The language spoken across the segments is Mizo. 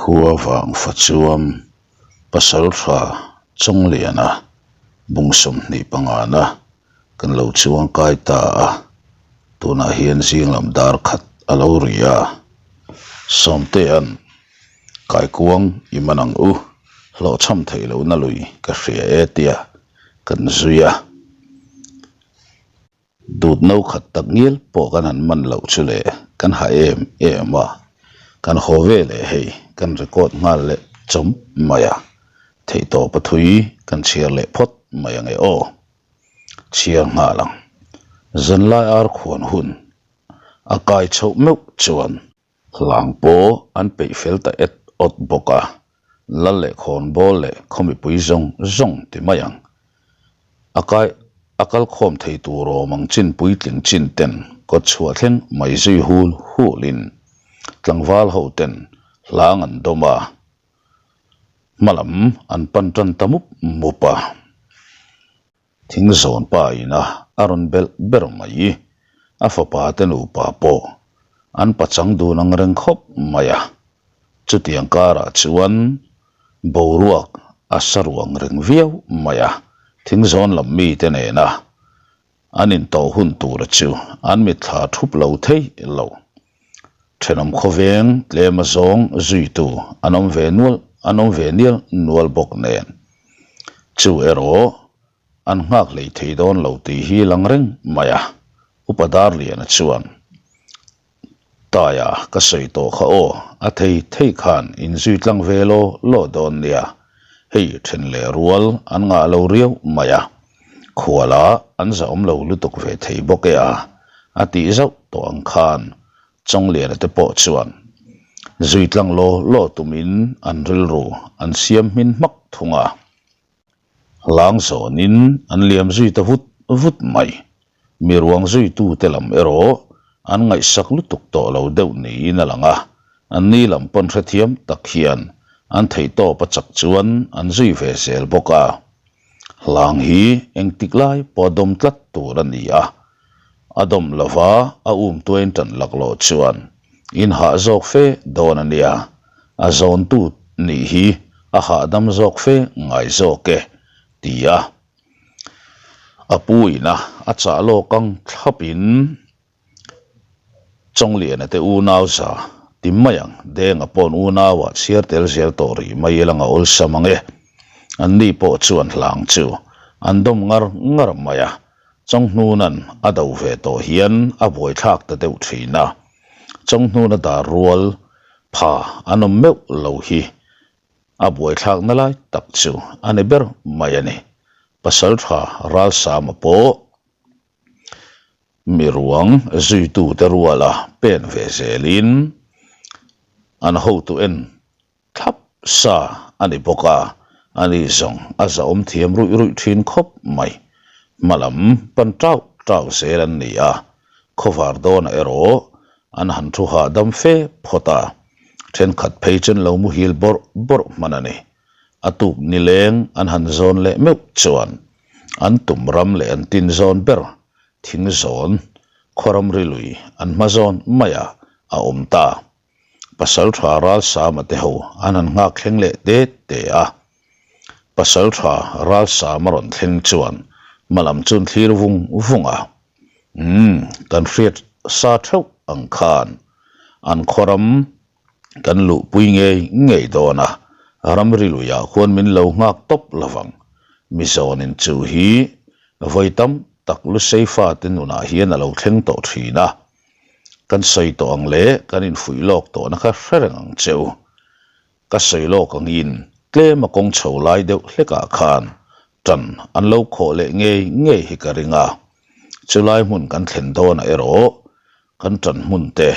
Khua vang fa chuam Pasaltha Chawngliana bung 25 na kan lo chuang kai ta a, tunah hian zing lam dar khat a lo ri a, Sawmtea'n Kaikuang i man ang u, hlawhchham theih lohna lui ka hria e tia kan zui a. Dut no khat tak ngial pawh kan han man loh chu le, kan ha em em a, kan haw ve leh hei kan record nghal leh chawm mai a, theihtawp a thui kan chhiar leh phawt mai ange aw. Chhiar nghal ang. Zanlai ar khuan hun a kai chhoh meuh chuan. Hlang pawh an peih fel ta et awt bawk a, lal leh khawnbawl leh khaw mipui zawng zawng ti mai ang. A kai a kal khawm thei tur awm ang chin puitling chin ten kawt chhuah thleng mai zui hul hulin tlangval ho ten hlang an dawm a, hmalam an pan tan ta mup mup a. Thing zawn pa ina a rawn belh ber mai. A fapa te nupa pawh an pachang dun ang reng khawp mai a. Chutiang karah chuan boruak a sa ruang reng viau mai a. Thing zawn lam mite nena an intawh hun tura chu an mitthla thup lo thei lo. Thenawm khawveng tlem a zawng zuitu an awm ve nual an awm ve nial nual bawk nen. Chu erawh an nghak hlei thei dawn lo tih hi lang reng mai a, Upa Darliana chuan, Taia ka sawi tawh kha aw, a thei thei khan inzui tlang ve law law dawn nia, hei then leh rual an ngah lo riau mai a. Khuala an zahawm lo lutuk ve thei bawk e a, a tih zauh tawh ang khan Chawngliana te pawh chuan zui tlang law law tumin an rilru an siam hmin hmak thung a. Hlang zawnin an liam zui ta vut vut mai. Mi ruang zuitute lam erawh an ngaihsak lutuk tawh lo deuh niin a lang a, anni lam pawn hrethiam tak hian an theihtawp a chak chuan an zui ve zel bawk a. Hlang hi engtik lai pawh a dawm tlat tur a ni a, a dawm lova a um tuain tan laklawh chuan inhah zawk fe dawn a nia, a zawntu nih hi a hahdam zawk fe ngai zawk e, ti a. A pu ina a chah lawk ang thlapin Chawngliana te unau za ti mai ang, Denga paw'n unauah chhiar tel zel tawh rih mai ila nga awlsam ang e. Anni pawh chuan hlang chu an dawm ngar ngar mai a, Chawnghnuna'n a do ve tawh hian a buaithlak ta deuh thin a, Chawnghnuna'n a dar rual pha an awm meuh lo hi A buaithlakna lai tak chu a ni ber mai a ni. Pasaltha Ralsama pawh mi ruang zuitute ruala pen ve zelin an hotu en thlap sa a ni bawk a, ani zawng a zahawm thiam ruih ruih thin khawp mai. Hmalam pan tau tau zel an ni a, khawvar dawnah erawh an han thu hahdam fe phawt a. Thenkhat phei chuan lo muhil bawrh bawrh hman a ni. A tuk nileng an han zawn leh meuh chuan an tum ram leh an tin zawn ber thing zawn khawram ri lui an hma zawn maia a awm ta. Pasaltha Ralsama te ho an han nghak thleng leh te te a. Pasaltha Ralsama rawn thleng chuan hmalam chu an thlir vung vung a. Umm, kan hriat sa theuh ang khan an khawram kan luhpui ngei ngei dawn a, ramri luiah khuan min lo nghak tawp lovang. Mizawnin chu hi vawi tam tak Lusei fate nunah hian a lo thleng tawh thin a, kan sawi tawh ang leh kan infuih lawk tawhna kha hre reng ang che u. Ka sawi lawk angin tlem a kawng chho lai deuh hlekah khan tan an lo khawh leh ngei ngei hi ka ring a, chulai hmun kan thlen dawnah erawh kan tan hmun te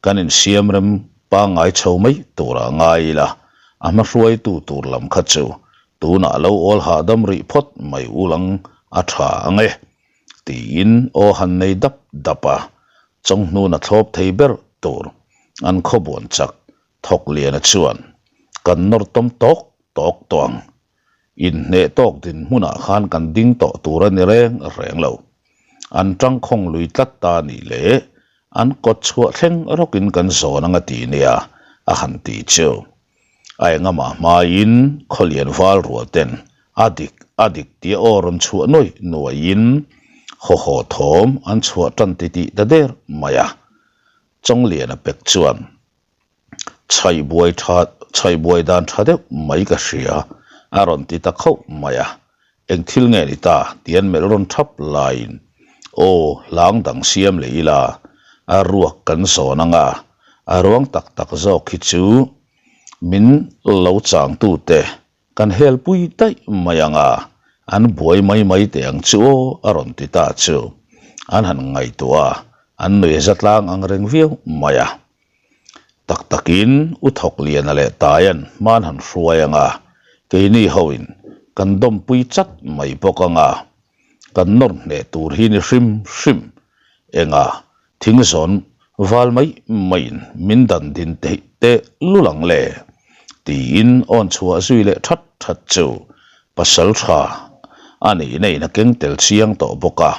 kan insiam rem pangngai chho mai turah ngai ila, a hma hruaitu tur lam kha chu tunah lo awl hahdam rih phawt mai ulang a tha ang e, tiin aw han nei dap dap a, chawnghnuna thlawp thei ber tur an khawbuan chak Thawkliana chuan, Kan nawr tawm tawk tawk tawh ang. Inhneh tawk dinhmunah khan kan ding tawh tur a ni reng reng lo. An tangkhawng lui tlat ta a nih leh an kawt chhuah thleng rawkin kan zawn ang a ti nia, a han ti chu. A engamah hmain khawlian val rual ten a dik a dik tia aw rawn chhuah nuai nuaiin hawhaw thawm an chhuah tan titih ta der mai a. Chawngliana pek chuan Chhaihbuai tha chhaihbuai dan tha deuh mai ka hria a rawn ti ta khauh mai a. Eng thil nge ni ta tih an melh rawn thap laiin aw hlang dang siam leh ila a ruak kan zawn ang a, a ruang tak tak zawk hi chu min lo changtute Kan helpui daih mai ang a, an buai mai mai teh ang chu aw a rawn ti ta chu. An han ngaihtuah a, an nui za tlang ang reng viau mai a. Tak takin U Thawkliana leh Taian hman han hruai ang a, keini hoin kan dawmpui chat mai bawk ang a, kan nawr hneh tur hi ni hrim hrim. Enga Thing zawn val mai maiin min dan din theih teh lul ang le? tiin awn chhuah zui leh that that chu pasal tha a nihna in a keng tel chiang tawh bawk a,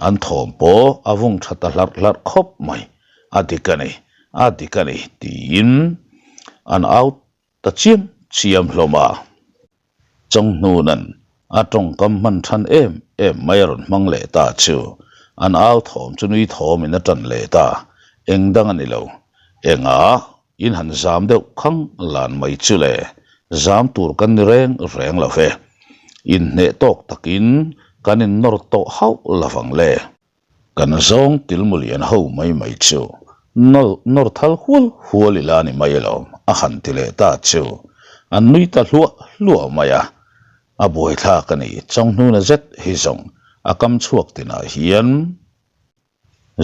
an thawm pawh a vung tha ta hlarh hlarh khawp mai, a dik a ni, a dik a ni tiin an au ta chiam chiam hlawm a. Chawnghnûna'n a tawngkam hman than em em mai a rawn hmang leh ta chu an au thawm chu nui thawmin a tan leh ta. Eng dang a ni lo. Engah in han zam deuh khang lan mai chu le, zam tur kan ni reng reng lo ve. Inhneh tawk takin kan innawr tawh hauh lo vang le. Kan zawng tilmulian ho mai mai chu nawr thal hual hual ila ni mai alawm a han ti leh ta chu an nui ta hluah hluah mai a, a buaithlak a ni. Chawnghnuna zet hi zawng a kam chhuak tinah hian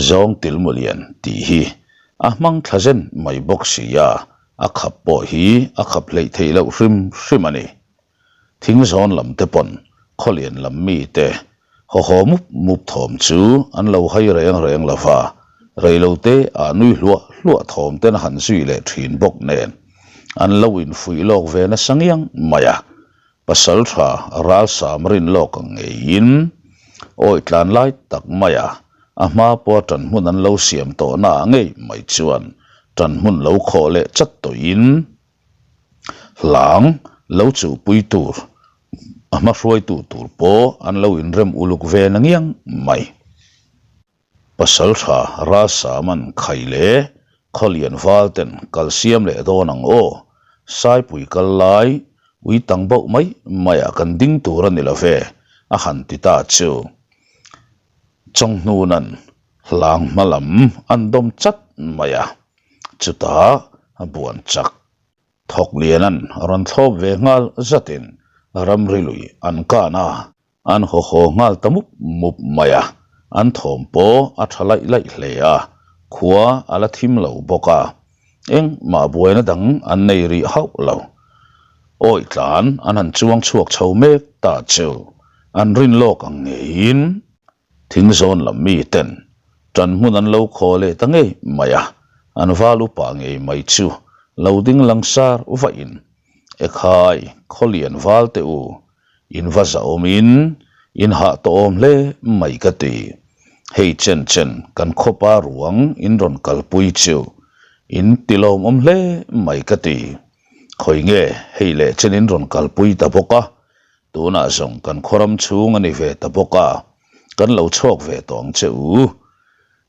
zawng tilmulian tih hi a hmang thla zen mai bawk si a, a khap pawh hi a khap hleih theih loh hrim hrim a ni. Thingzawn lam te pawn khawlian lam mite hawhaw mup mup thawm chu an lo hai reng reng lo va, reilote ah nui hluah hluah thawm ten a han zui leh thin bawk nen an lo infuih lawk ve nasa ngiang mai a, pasal tha ralsam rin lawk ang ngeiin awi tlan lai tak mai a, a hma pawha tan hmun an lo siam tawhna ah ngei mai chuan tan hmun lo khawh leh chat tawhin Hlang lo chuhpui tur, a hma hruaitu tur pawh an lo inrem uluk ve na ngiang mai. Pasaltha Ralsaman khai leh Khawlian val ten kal siam leh dawn ang aw, Saipui kal lai ui tang bauh mai maiah kan ding tur a ni lo ve, a han ti ta chu. Chawnghnunan hlang hma lam an dawm chat mai a. Chutah a buan chak. Thawk lianan rawn thlawp ve nghal zatin ramri lui an kan a, an haw haw nghal ta mup mup mai a, an thawm pawh a tha laih laih hle a, khua a la thim lo bawk a, engmah buaina dang an nei rih hauh lo. Awi tlan an han chuang chhuak chho mek ta chu an rin lawk ang ngeiin Thingzawn lam mi ten tan hmun an lo khaw leh ta ngei mai a, an val upa ngei mai chu lo ding langsar vahin, Ekhai, Khawlian val teh u, in va zahawmin in hah tawhawm hle mai ka ti. Hei chen chen kan khawpa ruang in rawn kalpui chu in tilawmawm hle mai ka ti. Khawi nge hei leh chen in rawn kalpui ta bawk a, Tunah zawng kan khawram chhung a ni ve ta bawk a, kan lo chhawk ve tawh ang che u.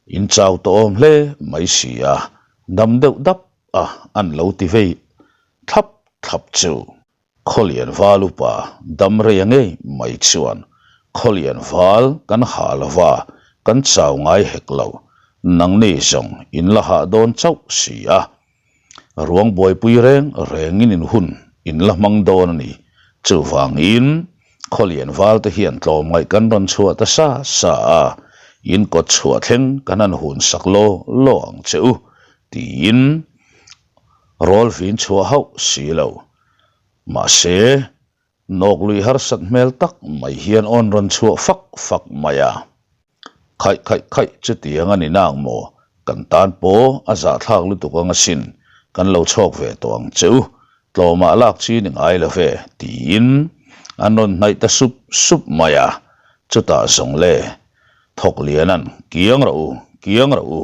In chau tawh awm hle mai si a, dam deuh dap a an lo ti vei thlap thlap chu. Khawlian val upa dam rei a ngei mai chuan Khawlian val kan hah lo va, kan chau ngai hek lo, nangni zawng in la hah dawn chauh si a. Ruang buaipui reng rengin in hun in la hmang dawn a ni. Chuvangin Khawlian valte hian tlawmngaih kan rawn chhuah ta sa sa a, in kawt chhuah thleng kan han hun sak law law ang che u, tiin rawl vin chhuah hauh si lo. Mahse, Nawk lui harsat hmel tak mai hian awn rawn chhuah fak fak mai a. Khaih khaih khaih chutiang a ni nang maw? Kan tan pawh a zahthlak lutuk ang asin, kan lo chhawk ve tawh ang che u, tlawmah lak chi ni ngai lo ve, tiin an rawn hnaih ta sup sup mai a. Chutah zawng le, thawk lianan, Kiang rawh u, kiang rawh u,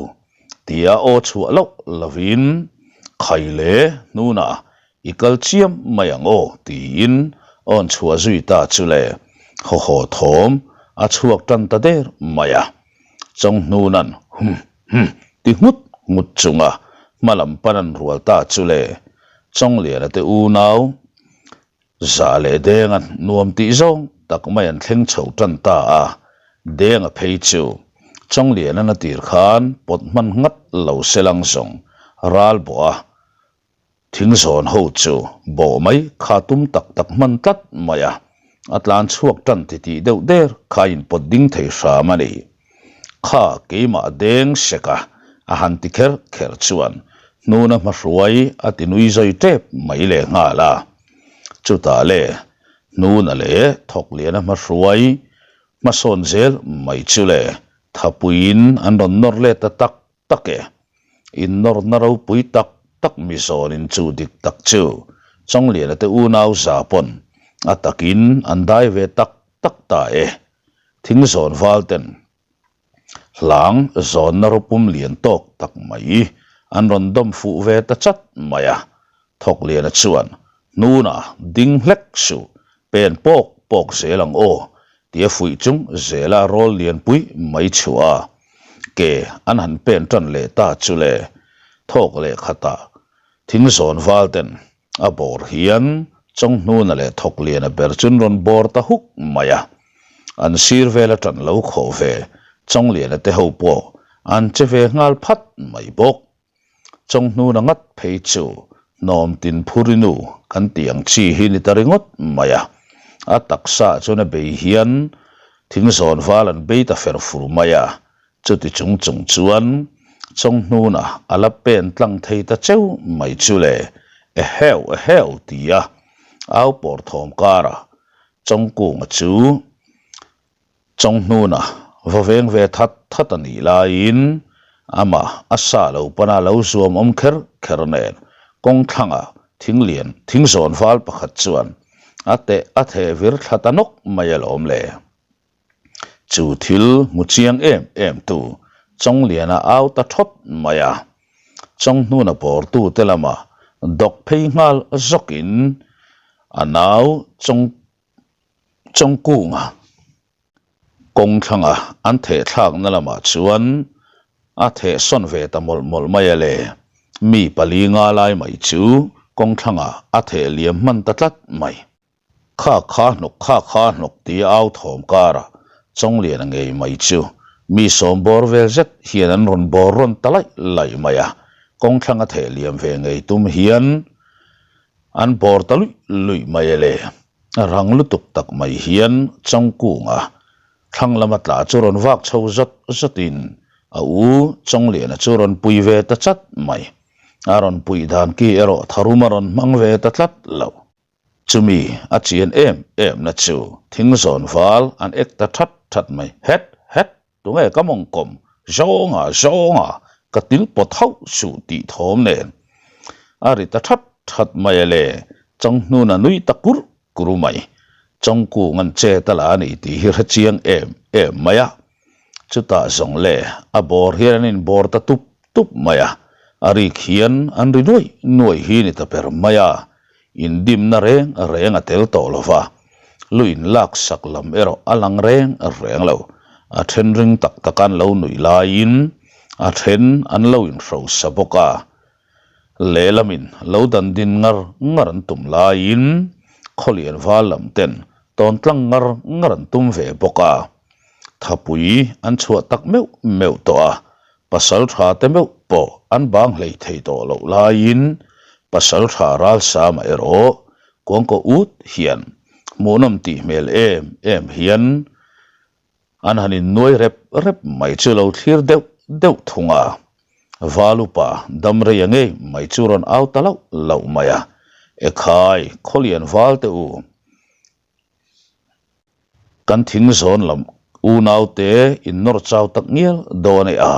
tia aw chhuah loh lovin khai leh hnunah. I kal chiam mai ang aw, tiin awn chhuah zui ta chu le, haw haw thawm a chhuak tan ta der mai a. Chawnghnuna'n hum hum ti nghut nghut chunga hma lam pan an rual ta chu le, Chawngliana te unau Za leh Denga nuam tih zawng tak mai an thleng chho tan ta a, Denga phei chu Chawngliana'n a tir khan pawt hman nghat lo se lang zawng ral bawh a, Thing zawn ho chu bawh mai kha tum tak tak hman tlat mai a, a tlan chhuak tan ti tih deuh der kha a inpawt ding thei hram a ni. Kha keimah deng sek a, a han ti kher kher chuan hnuna hmahruai a ti nui zawi tep mai leh nghal a. Chutah le, hnuna leh thawkliana hmahruai hmasawn zel mai chu le, thapuiin an rawn nawr let ta tak tak e. Innawrna ropui tak tak mi zawnin chu dik tak chu Chawngliana te unau za pawn a takin an dai ve tak tak ta e. Thing zawn val ten hlang zawnna ropum lian tawk tak mai an rawn dawm fuh ve ta chat mai a. Thawkliana chuan hnuna ding hlek suh pen pawk pawk zel ang aw tia fuih chung zela rawl lianpui mai chhuah a, ke an han pen tan leh ta chu le, thawk leh khatah thing zawn val ten a bawr hian Chawnghnuna leh Thawkliana ber chun rawn bawr ta huk mai a, an sir vel a ṭan lo khawh ve Chawngliana te ho pawh an che ve nghal phat mai bawk. Chawnghnuna ngat phei chu hnawm tin phurinu kan tih ang chi hi ni ta ringawt mai a, a taksa chuan a bei hian thing zawn val an bei ta fer fur mai a, chuti chung chung chuan Chawnghnuna a la pen tlang thei ta cheu mai chu le, eheu eheu tia au pawr thawm karah Chawngkunga chu Chawnghnuna va veng ve that that a nih laiin amah a sa lo pana lo zuam awm kher kher nen kawng thlangah thing lian thing zawn val pakhat chuan a teh a theh vir thla ta nawk mai alawm le. Chu thil hmu chiang em em tu Chawngliana au ta thawt mai a, Chawnghnuna bawrtu te lamah dawk phei nghal zawkin a nau Chawng Chawngkunga kawng thlanga an theh thlakna lamah chuan a theh sawn ve ta mawlh mawlh mai a le. Mi pali nga lai mai chu kawng thlangah a theh liam hman ta tlat mai. Kha kha hnawk kha kha hnawk tia au thawm karah Chawngliana ngei mai chu mi sawm bawr vel zet hian an rawn bawr rawn ta laih laih mai a. Kawng thlanga theh liam ve ngei tum hian an bawr ta luih luih mai a le. A rang lutuk tak mai hian Chawngkunga thlang lama tla chu rawn vak chho zawt zawtin a u Chawngliana chu rawn pui ve ta chat mai. A rawn puih dan ki erawh tharum a rawn hmang ve ta tlat lo. Chumi a chian em em na chu thingzawn val an ek ta that that mai. Het! Het! Tunge ka mawngkawm zawnga zawnga ka til pawt hauh suh tih thawm nen a ri ta that that mai a le, Changhnuna nui ta kur kur mai. Chawngkung an che ta la a ni tih hi hre chiang em em mai a. Chutah zawng le a bawr hian an inbawr ta tup tup mai a, a rik hian an ri nuai nuai hi ni ta ber mai a. Indimna reng reng a tel tawh lo va, lu inlaksak lam erawh a lang reng reng lo. A then ring tak tak an lo nuih laiin a then an lo inhrosa bawk a. Lehlamin lo dan din ngar ngar an tum laiin khawlian val lam ten tawn tlang ngar ngar an tum ve bawk a. Thapui an chhuah tak meuh meuh tawh a, pasal tha te meuh pawh an bang hlei thei tawh loh laiin pasal tha ralsama erawh kuangkaw ut hian hmuhnawm tih hmel em em hian an han innuai rep rep mai chu lo thlir deuh deuh thung a. Valupa damreia ngei mai chu rawn au ta lauh lauh mai a, Ekhai, khawlian val te u, Kan thing zawn lam unaute in nawr chau tak ngial dawn e a,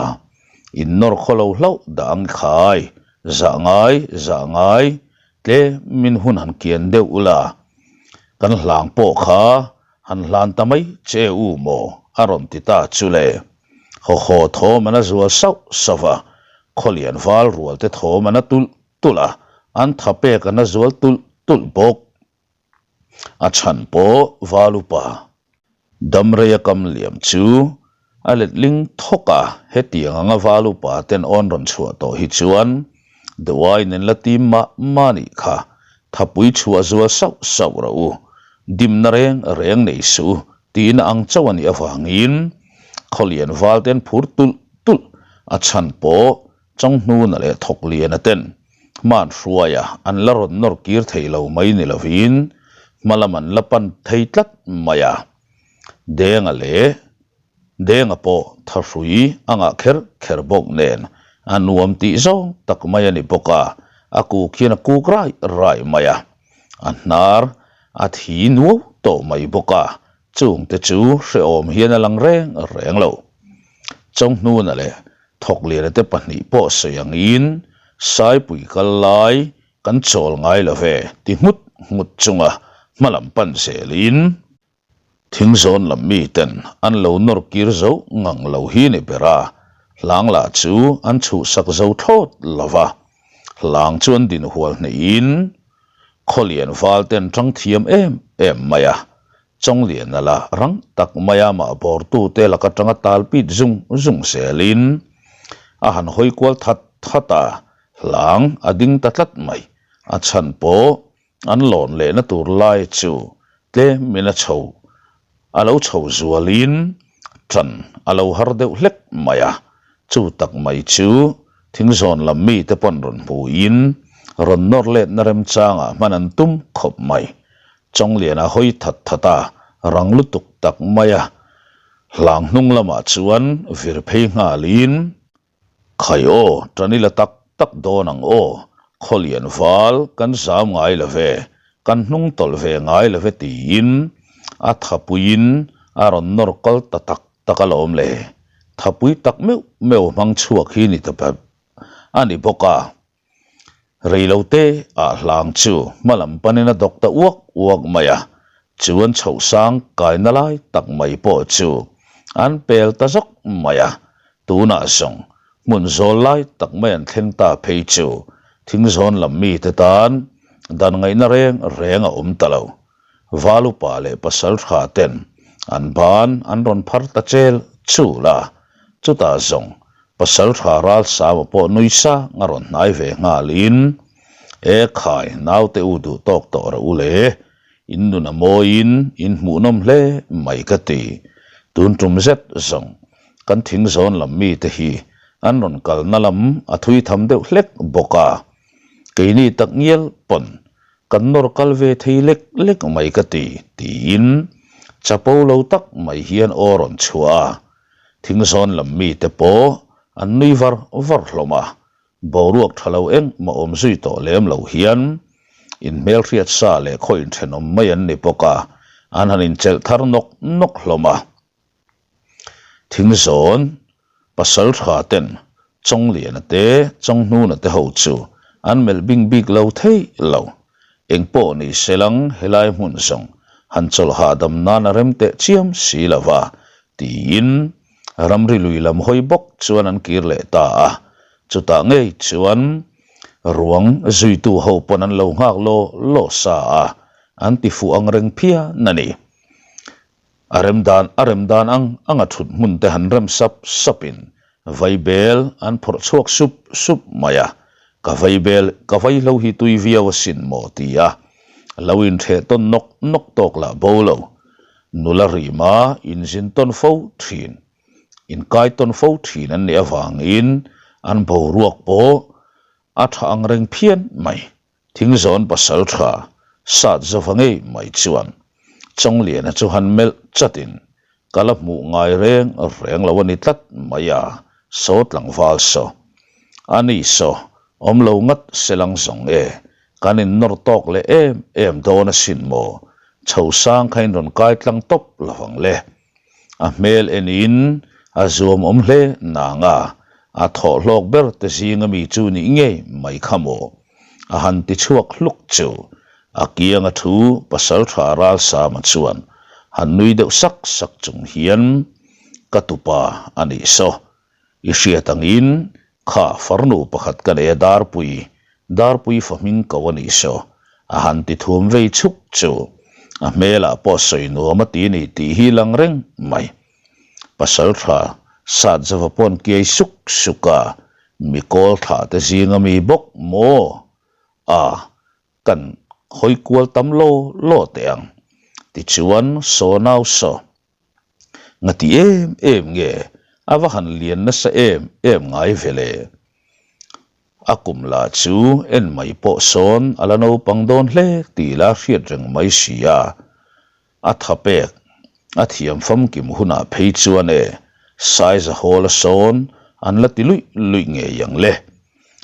in nawr khaw lo hlauh dah ang khai, zah ngai, zah ngai, tlemin hun han kian deuh ula, kan hlang pawh kha han hlan ta mai che u maw a rawn ti ta chu le. Haw haw thawm an a zual sauh sauh a, khawlian val rual te thawm an a tulh tulh a. An tha pek a na zual tulh tulh bawk. A chhan pawh Valupa Damreia kam liam chu a letling thawk a, hetiang anga Valupa ten awn rawn chhuah tawh hi chuan Deuhaiin an la tim mah mah nih kha, thapui chhuah zual sauh sauh rawh u, dimna reng reng nei suh u tiin a ang chauh a nih avangin Khawlian val ten phur tulh tulh a chhan pawh Chawnghnuna leh Thawkliana ten hman hruaia an la rawn nawr kir thei lo mai ni lovin hma lam an la pan thei tlat mai a. Denga leh Denga pawh thahrui a ngah kher kher bawk nen a nuam tih zawng tak mai a ni bawk a, a kuk hian a kuk rai rai mai a, a hnar a thi nuau tawh mai bawk a, chungte chu hrehawm hian a lang reng reng lo. Chawnghnuna leh Thawkliana te pahnih pawh sawi angin Saipui kal lai kan chawl ngai lo ve ti nghut nghut chunga hmalam pan zelin thingzawn lam miten an lo nawr kir zo ngang lo hi ni ber a, hlang lah chu an chhuhsak zo thlawt lo va, hlang chu an din hual hnehin Khawlian val ten tang thiam em em mai a, Chawngliana lah rang tak maia mah bawrtute laka tanga tal pit zung zung zelin a han hawi kual that that a, hlang a ding ta tlat mai. A chhan pawh an lawn lehna tur lai chu tlemin a chho a lo chho zualin tan a lo har deuh hlek mai a, chu tak mai chu thingzawn lam mite pawn rawn hmuin rawn nawr letna remchangah hman an tum khawp mai. Chawngliana hawi that that a, rang lutuk tak mai a, hlang hnung lamah chuan vir phei nghalin, Khai aw, tan ila tak tak dawn ang aw, Khawlian val kan zam ngai lo ve, kan hnung tawlh ve ngai lo ve tiin a thapuiin a rawn nawr kal ta tak tak alawm le. Thapui tak meuh meuh hmang chhuak hi ni ta a ni bawk a. Reilote ah hlang chu hmalam panin a dawk ta uak uak mai a, chu an chhoh sang kaina lai tak mai pawh chu an pel ta zawk mai a, tunah zawng hmun zawl lai tak mai an thleng ta phei chu thingzawn lam mite tan dan ngaihna reng reng a awm ta lo. Valupa leh pasal tha ten an ban an rawn phar ta chel chul a, chutah zawng pasal tha ral sama pawh nui sang a rawn hnai ve nghalin, E khai, naute u duh tawk tawh rawh u le, in nun a mawiin in hmuhnawm hle mai ka ti. Tun tum zet zawng kan thingzawn lam mite hi an rawn kalna lam a thui tham deuh hlek bawk a, keini tak ngial pawn Kan nawr kal ve thei lek lek mai ka ti, tiin chapo lo tak mai hian aw rawn chhuah a. Thingzawn lam mite pawh an nui var var hlawm a, boruak tha lo engmah awm zui tawh lem lo hian inhmelhriat sa leh khaw inthenawm mai an ni bawk a, an han inchelh thar nawk nawk hlawm a. Thingzawn pasal tha ten Chawngliana te Chawnghnuna te ho chu an melh bing bik lo thei lo. Engpawh ni se lang helai hmun zawng han chawlh hahdam nan a rem teh chiam si lo va tiin ramri lui lam hawi bawk chuan an kir leh ta a. Chutah ngei chuan ruang zuitu ho pawn an lo nghak law law sa a, an ti fuh ang reng phian a ni. A rem dan a rem dan ang ang a thut hmun te han rem sap sap in vaibel an phawrh chhuak sup sup mai a, ka vaibel ka vaihlo hi tui viau asin maw ti a lo in theh tawn nawk nawk tawk lah bo lo, nula rima in zin tawn fo thin, in kai tawn fo thin an nih avangin an boruak pawh a tha ang reng phian mai. Thingzawn pasal tha sat zova ngei mai chuan Chawngliana chu han melh chatin ka la hmuh ngai reng reng lo a ni tlat mai a, saw tlangval saw. A ni saw, awm lo ngat se lang zawng e, kan innawr tawk leh em em dawn asin maw, chho sang kha in rawn kai tlang tawp lovang le. A hmel enin a zuam awm hle nang a, a thawh hlawk ber te zinga mi chu nih ngei mai kha maw? A han ti chhuak hluk chu a kianga thu pasal tha Ralsama chuan han nui deuh sak sak chung hian ka tupa a nih saw. I hriat angin kha farnu pakhat ka nei a Darpui. Darpui fa hming ko a nih saw, a han ti thum vei chuk chu. A hmelah pawh sawi nuam a ti ni tih hi lang reng mai. Pasaltha Satzava pawn kiai suk suk a, mi kawl thlah te zinga mi bawk maw? A, kan hawi kual tam law law teh ang. Tichuan saw nau saw. Nga ti em em nge a va han lian nasa em em ngai ve le? A kum lah chu en mai pawh sawn a la naupang dawn hle tih la hriat reng mai si a. A tha pek, a thiam famkim hunah phei chuan e Saiza Hall a sawn an la ti luih luih ngei ang le.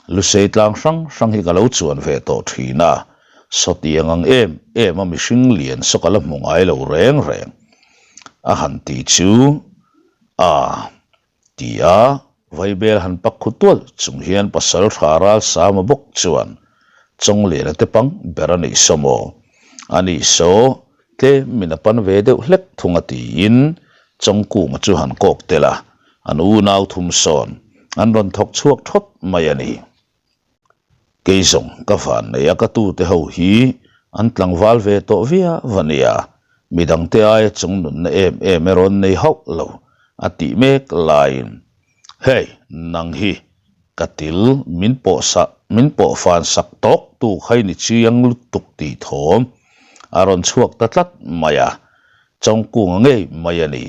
Lusei tlang hrang hrang hi ka lo chuan ve tawh thin a, sawtiang ang em em a mihring lian saw ka la hmu ngai lo reng reng. A han ti chu a ti a, Vaibel han pak khu tual chung hian pasal tha ral sama bawk chuan Chawngliana te pang ber a nih saw maw? A nih saw, tlem min a pan ve deuh hlek thung a tiin Chawngkunga chu han kawk tel a, an unau thum sawn an rawn thawk chhuak thawt mai a ni. Kei zawng ka van nei a ka tute ho hi an tlangval ve tawh viau a nia, midangte aia chung nunna em em erawh an nei hauh lo a tih mek laiin Hei nang hi ka til min pawh sak min pawh fan sak tawk tu kha i ni chiang lutuk tih thawm a rawn chhuak ta tlat mai a, Chawngkunga ngei mai a ni.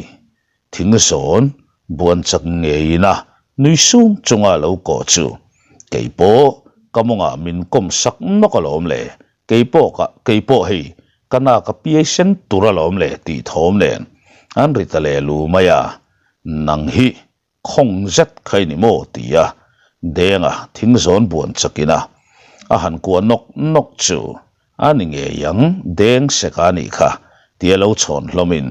Thing zawn buan chak ngeiin a nui sung chunga lo kawh chu kei pawh ka mawngah min kawm sak nawk alawm le, kei pawh ka kei pawh hei ka nak a piai sen tur alawm le tih thawm nen an ri ta leh lu mai a, nang hi Khawng zet kha i ni maw? ti a Denga thing zawn buan chakin a a han kuah nawk nawk chu a ni ngei ang, deng sek a nih kha tia lo chhawn hlawmin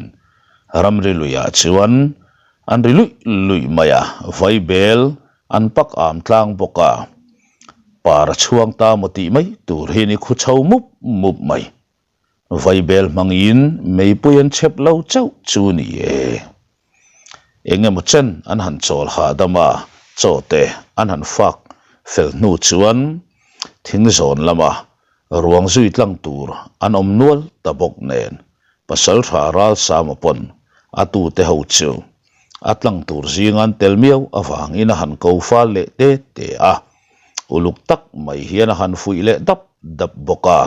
ramri luiah chuan an ri luih luih mai a, vaibel an pak am tlang bawk a, par a chhuang ta maw tih mai tur hi ni khu chho mup mup mai. Vaibel hmangin meipui an chhep lo chauh chu ni e. Eng emaw chen an han chawl hahdam a, chaw te an han fak fel hnu chuan thing zawn lama ruang zui tlang tur an awm nual ta bawk nen Pasaltha Ralsama pawn a tute ho chu a tlang tur zinga an tel miau avangin a han ko fal leh te te a, uluk tak mai hian a han fuih leh dap dap bawk a.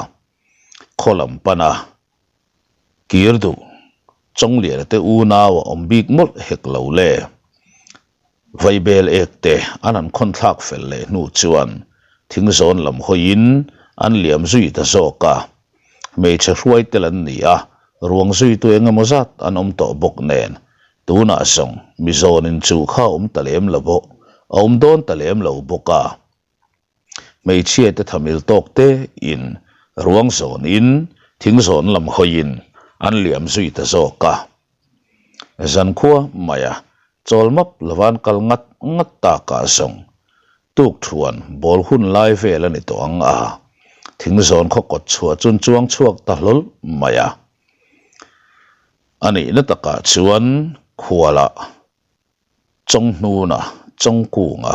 Khaw lam pana kir duh Chawngliana te unau a awm bik mawlh hek lo le. Vaibel ek te an han khawn thlak fel leh hnu chuan thingzawn lam hawiin an liam zui ta zawk a. Hmeichhe hruai tel an ni a, ruang zuitu eng emaw zat an awm tawh bawk nen tunah zawng mizawnin chu kha a awm ta lem lo bawk a awm dawn ta lem lo bawk a. Hmeichhia te thamil tawk te in ruang zawn in thing zawn lam hawi in an liam zui ta zawk a. Zankhua mai a chawl map lova an kal ngat ngat tak ah zawng tuk thuan ball hun lai vel a ni tawh ang a, thing zawn khaw kawt chhuah chun chuang chhuak ta hlawl mai a. A nihna takah chuan khual ah Chawnghnuna, Chawngkunga,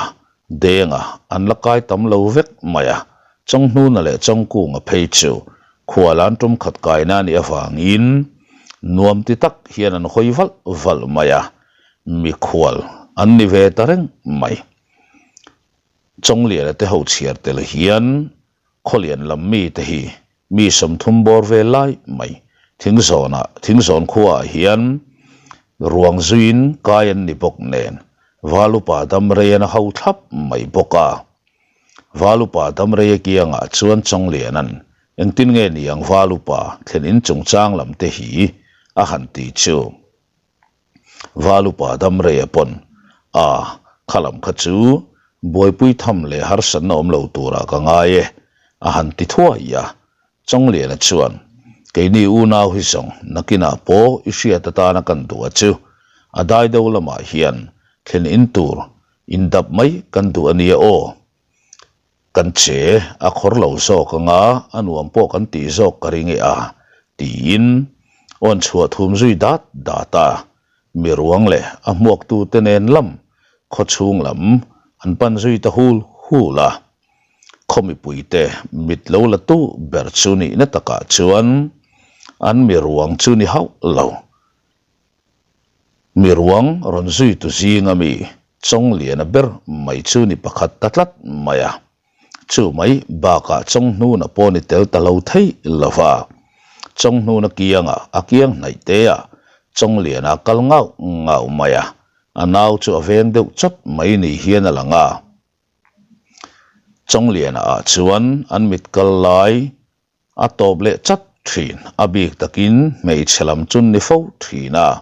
Denga an la kai tam lo vek mai a, Chawnghnuna leh Chawngkunga phei chu khual an tum khat kaina a nih avangin nuam ti tak hian an hawi valh valh mai a, mikhual an ni ve ta reng mai. Chawngliana te ho chhiar tel hian Khawlian lam mite hi mi 30 bawr ve lai mai thingzawnah thingzawn khuaah hian ruang zuiin kai an ni bawk nen Valupa Damrei an a ho thlap mai bawk a. Valupa Damrei a kiangah chuan Chawngliana'n engtin nge ni ang Valupa thlen in chungchang lam te hi a han ti chu. Valupa Damreia pawn a kha lam kha chu buaipui tham leh harsatna awm lo turah ka ngai e a han ti thuai a. Chawngliana chuan keini unau hi zawng nakinah pawh i hriat atana kan duh a chu a dai deuh lamah hian thlen in tur indap mai kan duh a nia aw. Kan che a khawr lo zawk anga a nuam pawh kan tih zawk ka ring e a, tiin awn chhuah thum zui dat dat a, mi ruang leh a hmuaktute nen lam khaw chhung lam an pan zui ta hul hul a. Khaw mipuite mit lo la tu ber chu nihna takah chuan an mi ruang chu ni hauh lo. Mi ruang rawn zuitu zinga mi Chawngliana ber mai chu ni pakhat ta tlat mai a. Chu mai bakah Chawnghnuna pawh ni tel ta lo thei lo va. Chawnghnuna kiangah a kiang hnaih te a, Chawngliana kal ngauh ngauh mai a, a nau chu a veng deuh chawt mai ni hian a lang a. Chawngliana ah chuan an mit kal lai A tawp leh chat thin, a bik takin hmeichhe lam chu ni fo thin a.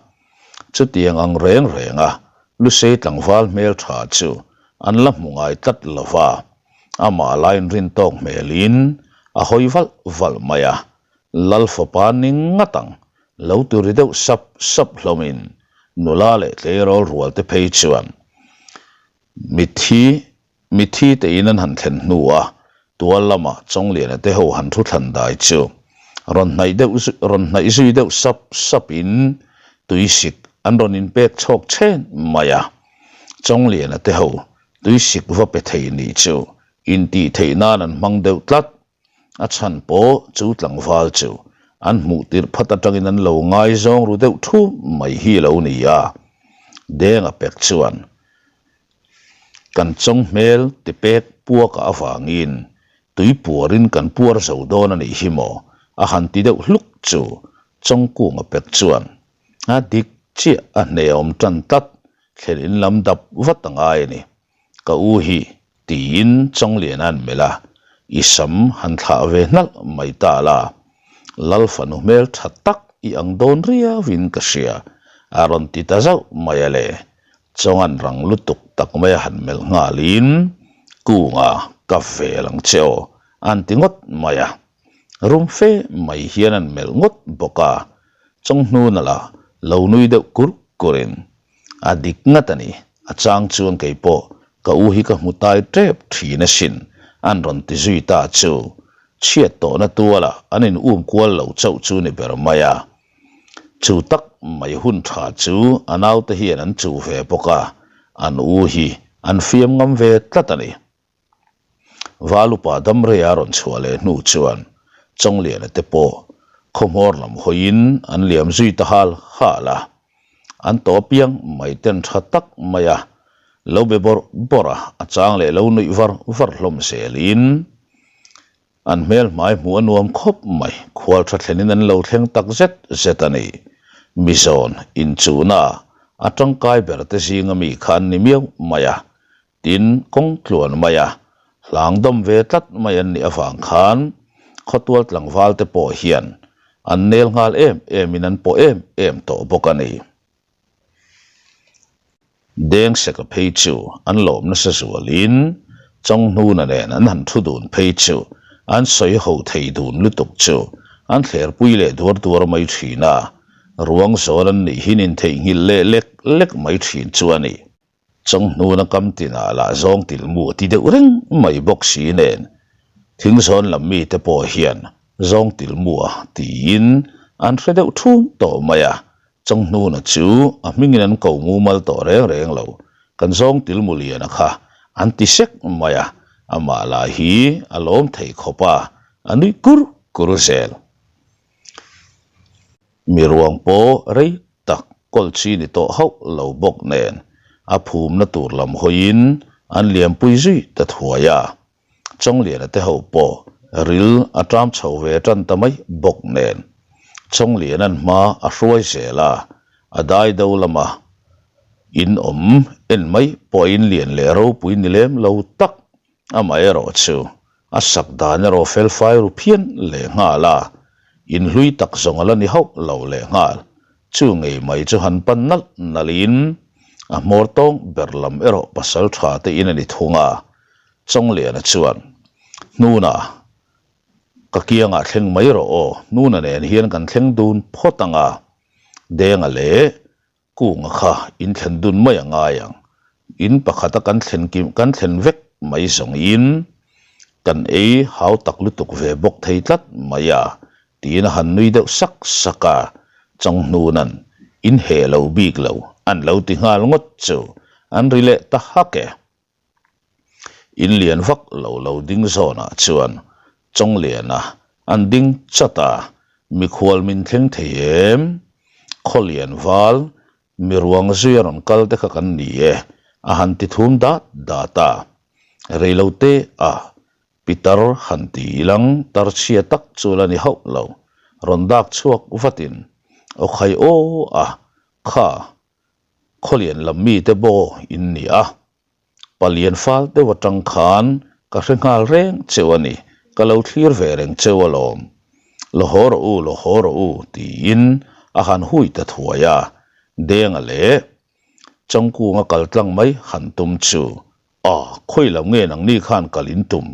Chutiang ang reng reng a, Lusei tlangval hmeltha chu an la hmu ngai tlat lo va, amah la inrin tawk hmelin a hawi valh valh mai a, Lal fapa ni ngat ang, lo ti ri deuh sap sap hlawmin nula leh tleirawl rual te phei chuan mitthi Mitthi te in an han thlen hnu a, tual lama Chawngliana te ho han thu thlan dai chu rawn hnaih deuh rawn hnaih zui deuh sap sap in tuisik an rawn in pek chhawk chhen mai a. Chawngliana te ho tuisik va pe thei nih chu intih theih nan an hmang deuh tlat. A chhan pawh chu tlangval chu an hmuh tirh phat atangin an lo ngaizawng ru deuh thu mai hi lo ni a. Denga pek chuan kan chawng hmel ti pek puaka avangin tui puarin kan puar zo dawn a nih hi maw a han ti deuh hluk chu Chawngkunga pek chuan a dik chiah a hneawm tan tlat thlen in lam dap vat a ngai a ni. Ka u hi tiin Chawnglian an melh a, i sam han thlah ve hnalh mai ta la, Lal fanu hmel tha tak i ang dawn riauin ka hria, a rawn ti ta zauh mai a le. Chawngan rang lutuk tak mai a han melh nghalin, Kunga ka vel ang che aw, an ti ngawt mai a. Rum fe mai hian an melh ngawt bawk a, Chawnghnuna lah lo nui deuh kur kurin, A dik ngat a ni. A chang chuan kei pawh ka u hi ka hmu tai tep thin asin, an rawn ti zui ta chu. Chhiat tawhna tualah an in um kual lo chauh chu ni ber mai a. Chu tak mai hun tha chu a naute hian an chuh ve bawk a, an u hi an fiam ngam ve tlat a ni. Valupa Damreia rawn chhuah leh hnu chuan Chawngliana te pawh khawhmawr lam hawiin an liam zui ta hal hal a. An tawh apiang mai ten tha tak mai a, lo be bawrh bawrh a, a chang leh lo nuih var var hlawm zelin an hmel hmai hmuh a nuam khawp mai. Khual tha thlenin an lo thleng tak zet zet a ni. Mizawn inchuhna a tangkai ber te zinga mi kha an ni miau mai a, Tin, kawng tluan maia hlang dawm ve tlat mai an nih avang khan khawtual tlangval te pawh hian an nel nghal em em in an pawh em em tawh bawk a ni. Dengseka phei chu an lawm nasa zualin Chawnghnuna nen an han thu dun phei chu an sawi ho thei dun lutuk chu an thlerpui leh duar duar mai thin a, ruang zawn an nih hin intheihnghilh leh lek lek mai thin chu a ni. Chawnghnuna kam tinah lah zawng tilmu a ti deuh reng mai bawk si nen, thingzawn lam mite pawh hian zawng tilmu a tiin an hre deuh thum tawh mai a, Chawnghnuna chu a hmingin an ko mumal tawh reng reng lo, kan zawng tilmu liana kha an ti sek mai a, amah lah hi a lawm thei khawp a, a nui kur kur zel. Mi ruang pawh rei tak kawl chi ni tawh hauh lo bawk nen a phumna tur lam hawiin an liampui zui ta thuai a. Chawngliana te ho pawh ril a ṭam chho ve ṭan ta mai bawk nen Chawngliana'n hma a hruai zel a, a dai do lama in awm en mai pawh a inlian leh ropui ni lem lo tak Amaherawhchu, a sak dan erawh felfai ru phian leh nghal a, in hlui tak zawng a la ni hauh lo leh nghal. Chu ngei mai chu han pan nalh nalhin a hmawr tawng ber lam erawh pasal tha te in a ni thung a. Chawngliana chuan, Hnuna, ka kiangah thleng mai rawh aw, Hnuna nen hian kan thleng dun phawt ang a, Denga leh Kunga kha in thlen dun mai a ngai ang. In pakhata kan thlen kim kan thlen vek mai zawng in kan ei hau tak lutuk ve bawk thei tlat mai a, tiin a han nui deuh sak sak a, Chawnghnun-a'n in heh lo bik lo an lo ti nghal ngawt chu an ri leh ta hak e. In lian vak lo lo ding zawnah chuan Chawngliana an ding chat a, mikhual min thleng thei em? Khawlian val, mi ruang zui a rawn kal te kha kan ni e, a han ti thum dat dat a. Reilote a Pitar han ti ilang tar chhia tak chu la ni hauh lo, rawn dak chhuak vatin, Aw khai aw a, kha, khawlian lam mite baw in ni a, Palian fal deuh atang khan ka hre nghal reng cheu a ni, ka lo thlir ve reng cheu alawm. Lo haw rawh u, lo haw rawh u, tiin a han hui ta thuai a, Denga leh Chawngkunga kal tlang mai han tum chu, A, khawi lo nge nangni khan kal in tum?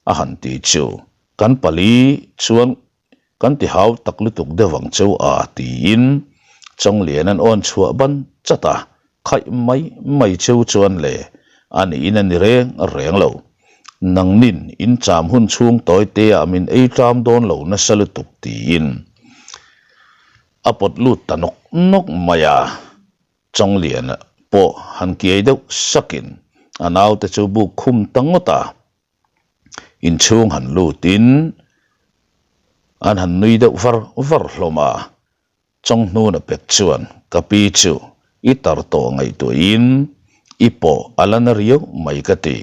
a han ti chu, kan pali chuan Kan ti hau tak lutuk deuh ang cheu a tiin Chawnglian an awn chhuah ban chat a, khaih mai mai cheu chuan le a niin a ni reng reng lo. Nangnin in cham hun chhung tawi te ah min ei ṭam dawn lo nasa lutuk tiin a pawt lut ta nawk nawk mai a. Chawnglian pawh han kiai deuh sakin a naute chu buk khum ta ngawt a. Inchhung han lutin an han nui deuh var var hlawm a, Chawnghnuna pek chuan ka pi chu i tar tawh ngaihtuahin i pawh a la na riau mai ka ti,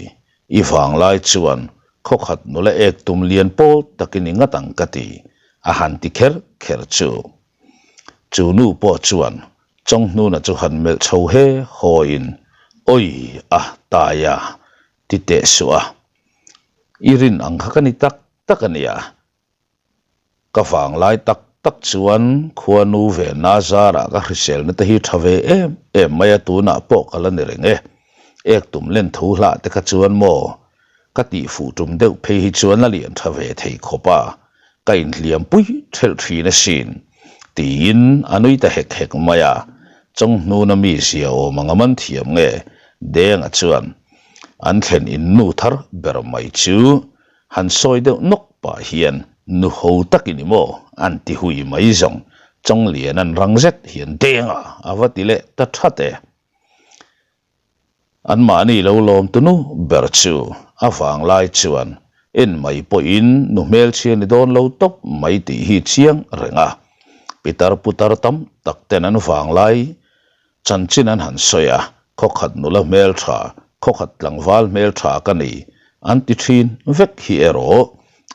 i vanglai chuan khawkhat nula ek tum lian pawl takin i ngat ang ka ti, a han ti kher kher chu. Chu nu pawh chuan Chawnghnuna chu han melh chho he hawiin, Awi a, Taia, Ti teh suh a, i rin ang kha ka ni tak tak a nia. Ka vang lai tak tak chuan khuanu ve na zarah ka hriselna te hi tha ve em em mai a tunah pawh ka la ni reng e. Ek tum len thu hlah te kha chuan maw ka tih fuh tum deuh phei hi chuan a lian tha ve thei khawp a, ka inhliam pui thelh thin asin tiin a nui ta hek hek mai a. Chawnghnuna mi zia awm ang a man thiam nge Denga chuan an thlen in nu thar ber mai chu han sawi deuh nawk pah hian nu ho tak i ni maw an ti hui mai zawng Chawnglian an rang zet hian Denga a va ti leh ta that e. Anmahni lo lawm tunu ber chu a vanglai chuan en mai pawhin nu hmelchhia ni dawn lo tawp mai tih hi chiang reng a, pitar putar tam tak ten an vanglai Chanchin an han sawi a, khawkhat nula hmeltha, khawkhat tlangval hmeltha ka ni an ti thin vek hi erawh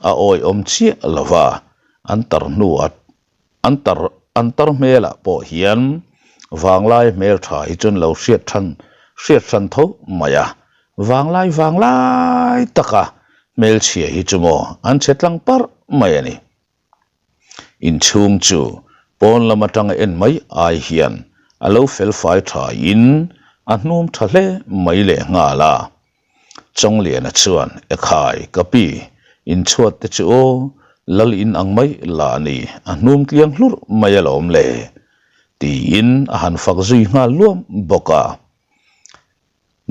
a awihawm chiah lo va, an tar hnuah an tar an tar hmelah pawh hian vanglai hmeltha hi chuan lo hriat than hriat hran tho mai a, vanglai vanglai taka hmelchhia hi chu maw an chhe tlang parh mai a ni. Inchhung chu pawn lam atanga en mai ai hian a lo fel fai tha in a hnum tha hle mai leh nghal a. Chawngliana chuan, Ekhai, ka pi, inchhuat te chu aw, lal in ang mai la a ni, a hnum tliang hlurh mai alawm le, tiin a han fak zui nghal luam bawk a.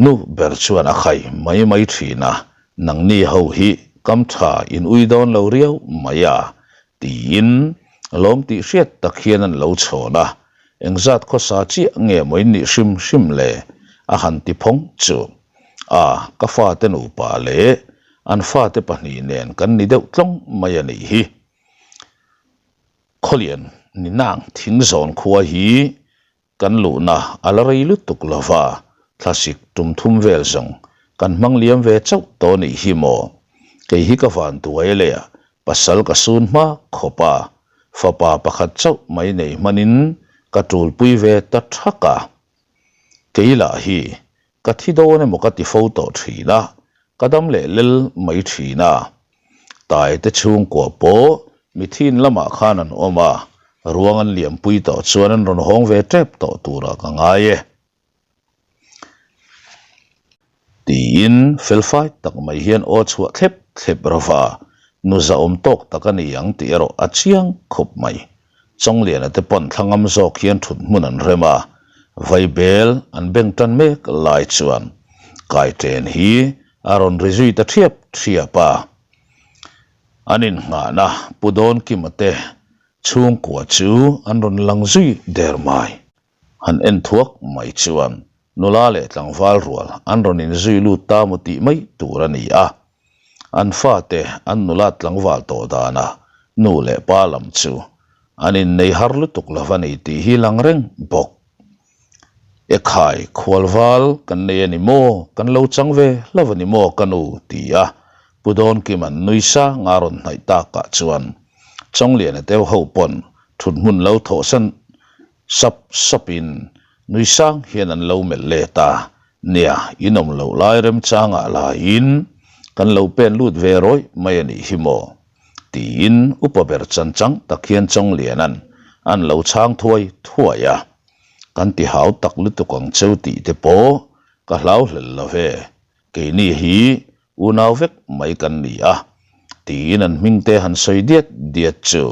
Nu ber chuan a khai mai mai thin a, nangni ho hi kam tha in ui dawn lo riau mai a, tiin lawm tih hriat tak hian an lo chhawn a, engzat khawsa chiah nge maw in nih hrim hrim le? a han ti phawng chu. A, ka fate nupa leh an fate pahnih nen kan ni deuh tlawng mai a nih hi. Khawlian ni nang thingzawn khua hi Kan luhna a la rei lutuk lo va, thlasik tum thum vel zawng kan hmang liam ve chauh tawh nih hi maw? Kei hi ka van tuai leh a, pasal ka sun hma khawp a, fapa pakhat chauh mai nei hmanin ka tulpui ve ta thak a. Kei lah hi ka thi dawn emaw ka ti fo tawh thin a, ka dam leh lel mai thin a. Tai te chhungkua pawh mithin lamah khan an awm a, ruang an liampui tawh chuan an rawn hawng ve tep tawh turah ka ngai e. Tiin felfai tak mai hian aw chhuah thlep thlep rawh a, nu zahawm tawk tak a ni ang tih erawh a chiang khawp mai. Chawngliana te pawn thlangam zawk hian thut hmun an rem a, vaibel an beng tan mek lai chuan kaiṭen hi a rawn ri zui ta ṭhiap ṭhiap a. An innghahna Pu Dawnkima te chhungkua chu an rawn lang zui der mai. Han en thuak mai chuan. Nula leh tlangval rual an rawn inzui lut ta maw tih mai tur a ni a. An fate an nula tlangval tawh danah nu leh pa lam chu an innei har lutuk lo a ni tih hi lang reng bawk. Ekhai khualval kan nei a ni maw? Kan lo chang ve hlauh a ni maw ka nu? ti a Pu Dawnkima'n nui sang a rawn hnaih takah chuan Chawngliana deuh ho pawn thut hmun lo thawhsan sap sapin nui sang hian an lo melh let a, Nia, in awm loh lai remchangah laiin kan lo pen lut ve rawih mai a nih hi maw? tiin upa ber chan chang tak hian Chawngliana'n an lo chhang thuai thuai a. Kan ti hau tak lutuk ang cheu tih te pawh ka hlau hlel lo ve, keini hi unau vek mai kan ni a, tiin an hming te han sawi diat diat chu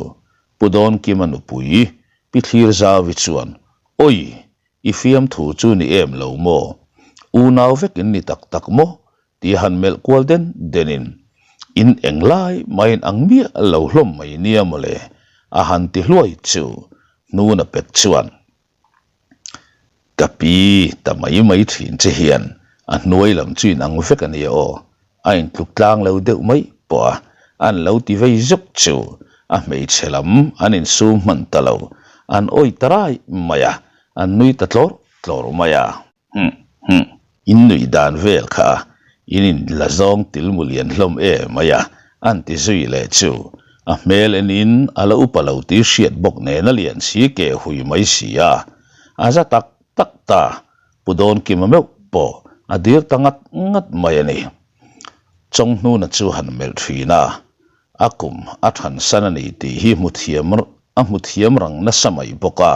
Pu Dawnkima nupui Pi Thlir Zauvi chuan, Awi! I fiamthu chu ni em lo maw? Unau vek in ni tak tak maw? Tih han melh kual den denin, In eng lai maiin ang miah lo hlawm mai nia mawle, a han ti hluai chu hnuna pek chuan. Ka pi ta mai mai thin che hian a hnuai lam chu in ang vek a nia aw, a intluk tlang lo deuh mai pawh a, an lo ti vei zuk chu a hmeichhe lam an insum hman ta lo, an awih ta rai mai a, an nui ta tlawr tlawr mai a. Huh huh, in nuih dan vel kha in in la zawng til mu lian hlawm e mai a, an ti zui leh chu. A hmel enin a la upa lo tih hriat bawk nen a lian si ke hui mai si a, a za tak tak ta, Pu Dawnkima meuh pawh a dir ta ngat ngat mai a ni. Chawnghnuna chu han melh thin a, a kum a thansan a ni tih hi hmu thiam a hmu thiam rang nasa mai bawk a.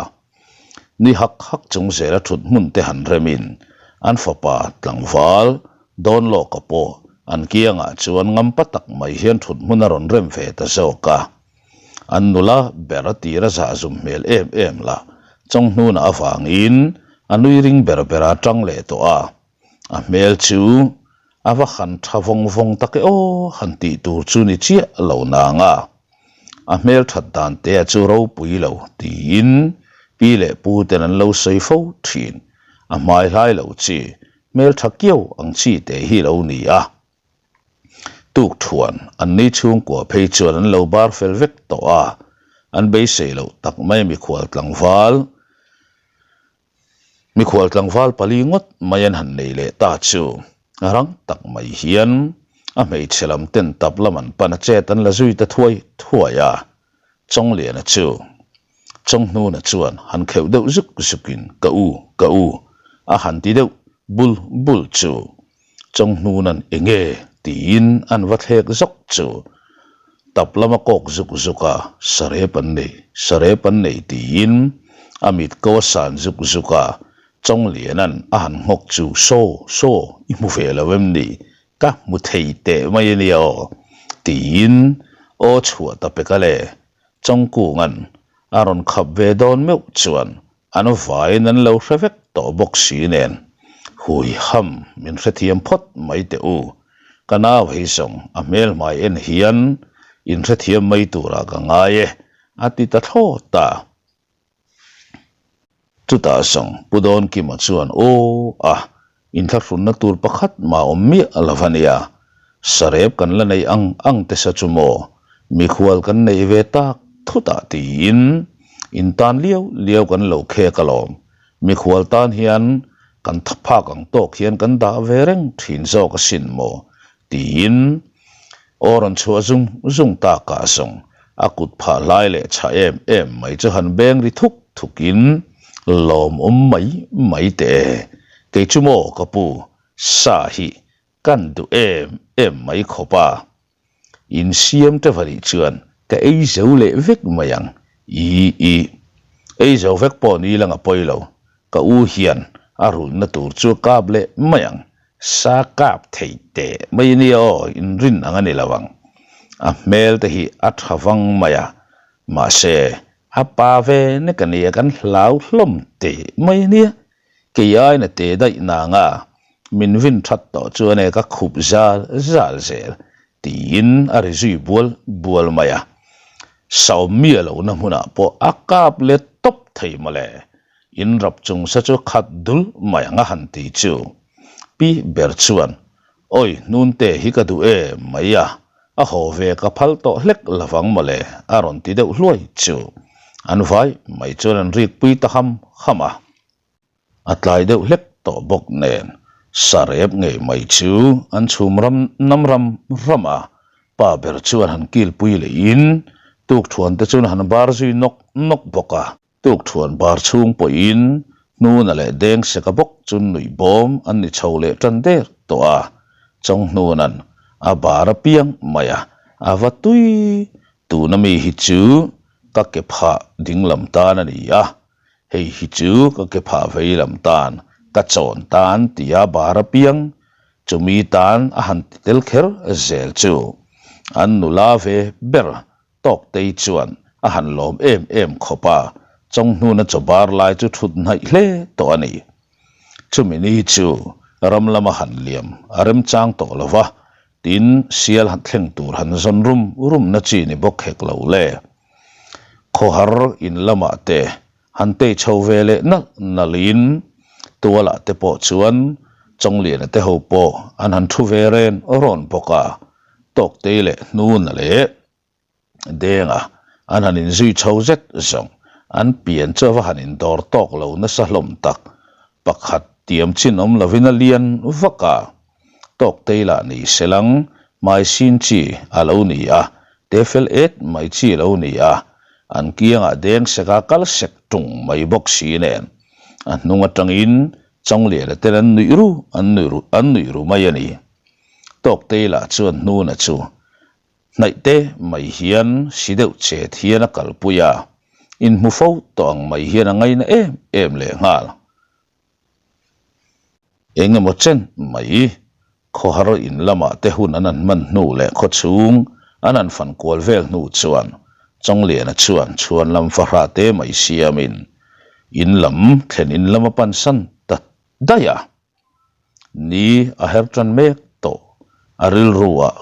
Ni hak hak chung zela thut hmun te han remin an fapa tlangval Dawnlawka pawh an kiangah chuan ngampa tak mai hian thut hmun a rawn rem ve ta zawk a. An nula ber a tir a zahzum hmel em em lah Chawnghnuna avangin a nui ring ber ber a tang leh tawh a. A hmel chu a va han tha vawng vawng tak e aw han tih tur chu ni chiah lo nang a. A hmel that dan te a chu ropui lo tiin pi leh pu ten an lo sawi fo thin. A hmai hlai lo chi, hmel tha kiau ang chi te hi lo ni a. Tuk thuan an ni chhungkua phei chuan an lo bar fel vek tawh a, an beisei loh tak mai mikhual tlangval. Mikhual tlangval pali ngawt mai an han nei leh ta chu rang tak mai hian a hmeichhe lam ten tap lam an pan a chet an la zui ta thuai thuai a, Chawngliana chu Chawnghnuna chuan han kheuh deuh zuk zukin ka u, ka u a han ti deuh bul bul chu Chawnghnun an eng e? tiin an va thlek zawk chu. Tap lama kawk zuk zuk a, sarep an nei, sarep an nei tiin a mit ko a san zuk zuk a, Chawngliana'n a han nghawk chu saw, saw, i hmu ve lo em ni? Ka hmu thei teh mai a nia aw, tiin aw chhuah ta pek a le. Chawngkunga'n a rawn khap ve dawn meuh chuan An vaiin an lo hre vek tawh bawk si nen, Hui ham, min hrethiam phawt mai teh u. Ka nau hei zawng a hmelhmai en hian in hrethiam mai turah ka ngai e, a ti ta thlawt a. Chutah zawng Pu Dawnkima chuan, Aw a, Inthlahrunna tur pakhat mah awm miah lo a nia. Sarep kan la neih ang ang te sa chu maw? Mikhual kan neih ve tak thutah tiin in tan liau liau kan lo khek alawm. Mikhual tan hian kan thaphak ang tawk hian kan dah ve reng thin zawk asin maw? Tiin aw rawn chhuah zung zung takah zawng a kut phah hlai leh chhah em em mai chu han beng ri thuk thukin lawmawm mai mai teh e. Kei chu maw ka pu, sa hi kan duh em em mai khawp a. Insiam te va nih chuan ka ei zo leh vek mai ang. Ih ih. Ei zo vek pawh ni lang a pawi lo. Ka u hian a rulhna tur chu a kap leh mai ang. Sa kap thei teh mai a nia aw, inrin ang a ni lo ang. A hmel te hi a tha vang mai a, mahse a pa ve nek a nia kan hlau hlawm teh mai a nia. Kei aina te daih nang a, min vin that tawh chuan e ka khup zal zal zel tiin a ri zui bual bual mai a. Saum miah lohna hmunah pawh a kap let tawp thei mawle. In rap chung sa chu khat dul mai ang a han ti chu. Pi ber chuan, Awi, hnunte hi ka duh em mai a, a haw ve ka phal tawh hlek lovang mawle a rawn ti deuh hluai chu. An vai mai chuan an rikpui ta ham ham a. A tlai deuh hlek tawh bawk nen sarep ngei mai chu an chhum ram nam ram ram a, pa ber chuan han kilpui lehin tukthuan te chuan han bar zui nawk nawk bawk a. Tukthuan bar chhung pawhin hnuna leh deng seka bawk chu nuih bawm an ni chho leh tan der tawh a, Chawnghnûna'n a bar apiang mai a, a va tui tuna mi hi chu ka ke phah dinglam tan a ni a, Hei hi chu ka ke phah vei lam tan, ka chawn tan tia bar apiang chumi tan a han ti tel kher zel chu an nula ve ber Tawktei chuan a han lawm em em khawp a, Chawnghnuna chaw bar lai chu thut hnaih hle tawh a ni. Chumi ni chu ram lama han liam a remchang tawh lo va, tin sial han thleng tur han zawn rum rumna chi ni bawk hek lo le. Khawhar in lamah te han tei chho ve leh nalh nalhin tualah te pawh chuan Chawngliana te ho pawh an han thu ve ren rawn bawk a, Tawktei leh Hnuna leh Denga an han inzui chho zet zawng an pian chu a va han indawr tawk lo nasa hlawm tak, pakhat tiam chin awm lovin a lian vak a. Tawktei lah ni selang hmai sin chi a lo ni a, te fel et mai chi a lo ni a, an kiangah deng sek a kal sek tung mai bawk si nen a hnung atangin Chawngliana ten an nuih ru an nuih ru an nuih ru mai a ni. Tawktei lah chuan hnuna chu hnaih te mai hian si deuh chet hian a kalpui a, inhmu fo tawh ang mai hian a ngaina em em lehnghal. Eng emaw chen mai khawhar in lamah te hun an han hman hnu leh khawchhung an han fan kual vel hnu chuan Chawngliana chuan chhuan lam fahra te mai siamin in lam thlen in lam a pansan ta daih a. Ni a her tan mek tawh a rilru ah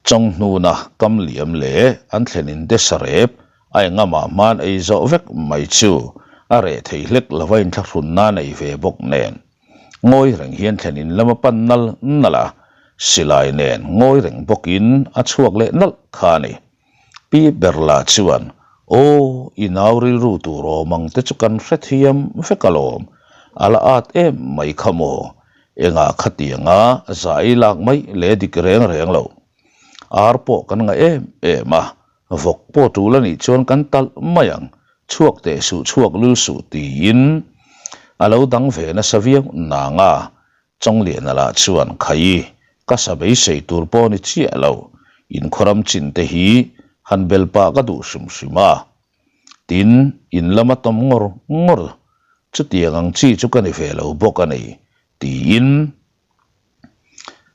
Chawnghnuna kam liam leh an thlen in de sarep a engamah hman ei zawh vek mai chu a reh thei hlek lova inthlahrunna nei ve bawk nen. Ngawi reng hian thlen in lam a pan nal nal a, silai nen ngawi reng bawkin a chhuak leh nalh kha a ni. Pi Berla chuan, Aw, i nau rilru tur awm ang te chu kan hrethiam vek alawm, a la at em mai kha maw? Engah khatianga zai lak mai leh dik reng reng lo. Ar pawh kan ngah em em a, vawk pawh tul a nih chuan kan talh mai ang, chhuak teh suh chhuak lul suh tiin a lo dang ve nasa viau nang a, Chawngliana lah chuan Khai, ka sa beisei tur pawh ni chiah lo, inkhawram chin te hi han bel pah ka duh hrim hrim a. Tin, in lama tawm ngawr ngawr, chutiang ang chi chu ka ni ve lo bawk a ni, tiin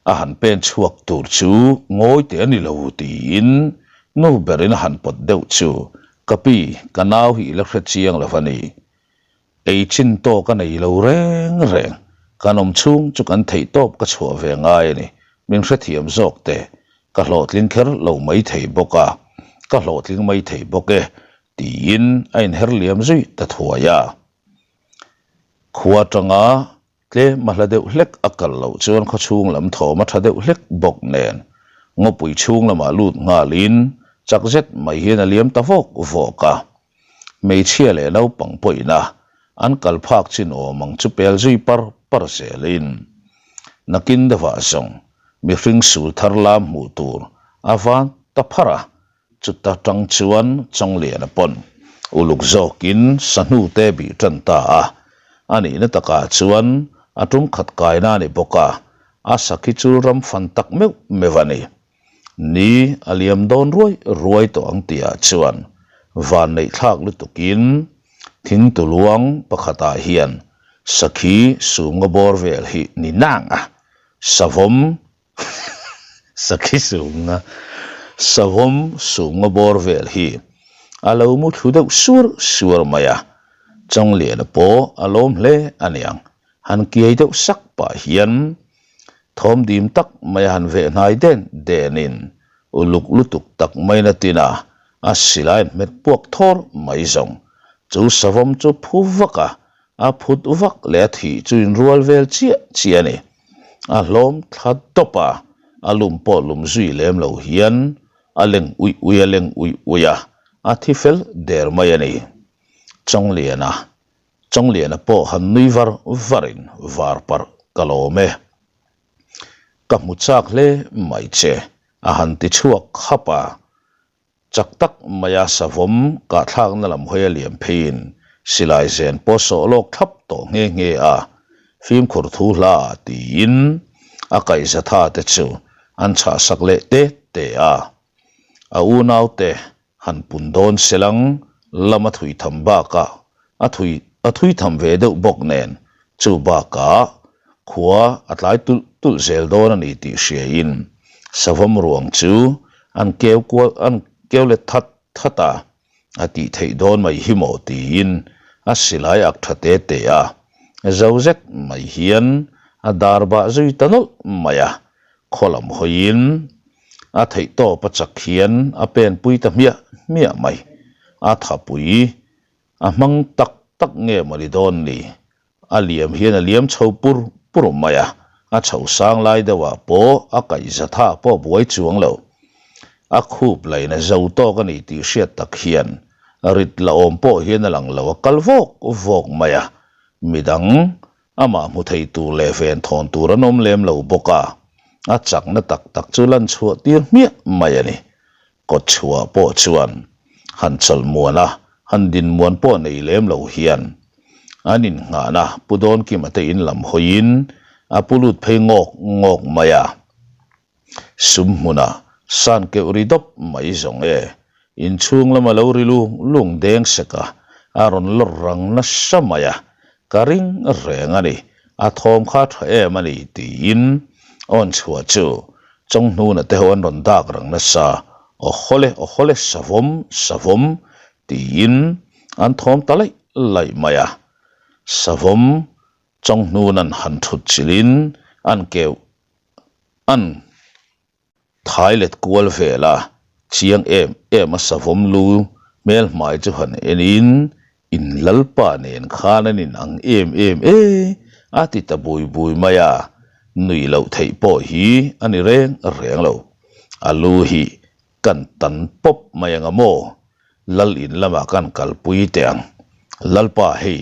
a han pen chhuak tur chu ngawi teh a ni lo tiin nu berin a han pawt deuh chu, Ka pi, ka nau hi i la hre chiang lo va ni. Ei chin tawk a nei lo reng reng, kan awm chhung chu kan theih tawp ka chhuah ve ngai a ni, min hrethiam zawk teh, ka hlawhtling kher lo mai thei bawk a, ka hlawhtling mai thei bawk e, tiin a inher liam zui ta thuai a. Khua atanga Tlem a hla deuh hlek a kal loh chuan khawchhung lam thawm a tha deuh hlek bawk nen ngawpui chhung lamah lut nghalin chak zet mai hian a liam ta vawk vawk a. Hmeichhia leh naupang pawhin a an kal phak chin awm ang chu pel zui par par zelin nakin deuhah zawng mihring sul thar lam hmuh tur a van ta pharh a. Chuta tang chuan Chawngliana pawn uluk zawkin sahnu te bih tan ta a, a nihna takah chuan a tum khat kaina a ni bawk a, a sakhi chu ram fan tak meuh meuh a ni. Ni a liam dawn ruai ruai tawh ang tihah chuan vanneih thlak lutukin thing tuluang pakhatah hian sakhi sumnga bawr vel hi ni nang a, savawm Sakhi sumna, savawm sumna bawr vel hi a lo mu thlu deuh suar suar mai a, Chawngliana pawh a lawm hle a niang, han kiai deuh sak pah hian thawm dim tak mai a han veh hnai den denin uluk lutuk tak mai na tin a, a silai hmet puak thawr mai zawng. Chu savawm chu phu vak a, a phut vak leh a thih chu inrual vel chiah chiah a ni. A hlawm thla tawp a, a lum pawh lum zui lem lo hian a leng uih uih a leng uih uih a, a thi fel der mai a ni. Chawngliana Chawngliana pawh han nui var varin var parh ka lawm e. Ka hmu chak hle mai che, a han ti chhuak khap a. Chak tak maia savawm kahthlakna lam hawi a liam pheiin silai zen pawh sawh lawk thlap tawh nghe nghe a, fimkhur thu hla ah tiin a kaihzatha te chu an chhahsak leh te te a. A unaute han pun dawn selang lam a thui tham bakah a thui a thui tham ve deuh bawk nen chu bakah khua a tlai tulh tulh zel dawn a ni tih hriain savawm ruang chu an keu kual an keu let that that a, a tih theih dawn mai hi maw tiin a silai ak tha te te a, zo zet mai hian a dar bah zui ta nawlh mai a, khaw lam hawiin a theih tawp a chak hian a pen pui ta hmiah hmiah mai, a thapui a hmang tak tak nge maw ni dawn ni? A liam hian a liam chho pur pur mai a, a chho sang lai deuhah pawh a kaih zatha pawh buai chuang lo. A khup lain a zo tawk a ni tih hriat tak hian rit la awm pawh hian a lang lo, a kal vawk vawk mai a, midang amah hmu thei tur leh ven thawn tur an awm lem lo bawk a, a chakna tak tak chu lan chhuah tir hmiah mai a ni. Kawtchhuah pawh chuan han chawlh muan a, han din muan pawh nei lem lo hian an innghahna Pu Dawnkima te in lam hawiin a pu lut phei ngawk ngawk mai a. Sum hmunah san keuh ri dawp mai zawng e, inchhung lama lo ri lung lung deng sek a, a rawn lawr rang nasa mai a, Ka ring reng a ni, a thawm kha tha em a ni tiin awn chhuah chu Chawnghnuna te ho an rawn dak rang nasa, Aw hawle, aw hawle, savawm, savawm tiin an thawm ta laih laih mai a. Savawm Chawnghnun an han thut chilhin an keuh an. Thai let kual vel a, chiang em em a savawm lu hmel hmai chu han en in, in lalpa nen khan an in ang em em e a ti ta bui bui mai a, nuih loh theih pawh hi a ni reng reng lo. A lu hi kan tan pawp mai ang a maw? Lal in lamah kan kalpui teh ang. Lalpa hei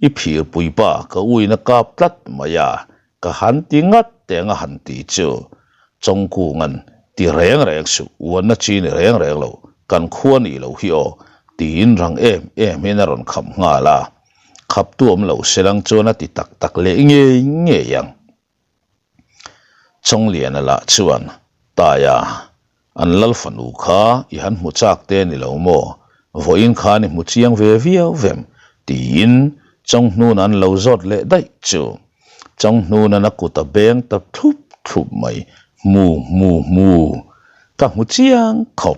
I phirpui pa ka uina kap tlat mai a, ka han ti ngat teng a han ti chu Chawngkunga'n ti reng reng suh, uanna chi ni reng reng lo, kan khua nih loh hi aw, tiin rang em em hian a rawn khap nghal a, khaptu awm lo selang chuan a ti tak tak leh ngei ngei ang. Chawngliana lah chuan, Taia, an lal fanu kha i han hmu chak te ni lo maw? Vawiin khan i hmu chiang ve viau vem? tiin Chawnghnuna an lo zawt leh daih chu. Chawnghnuna a kut a beng ta thlup thlup mai, Hmu, hmu, hmu, ka hmu chiang khawp,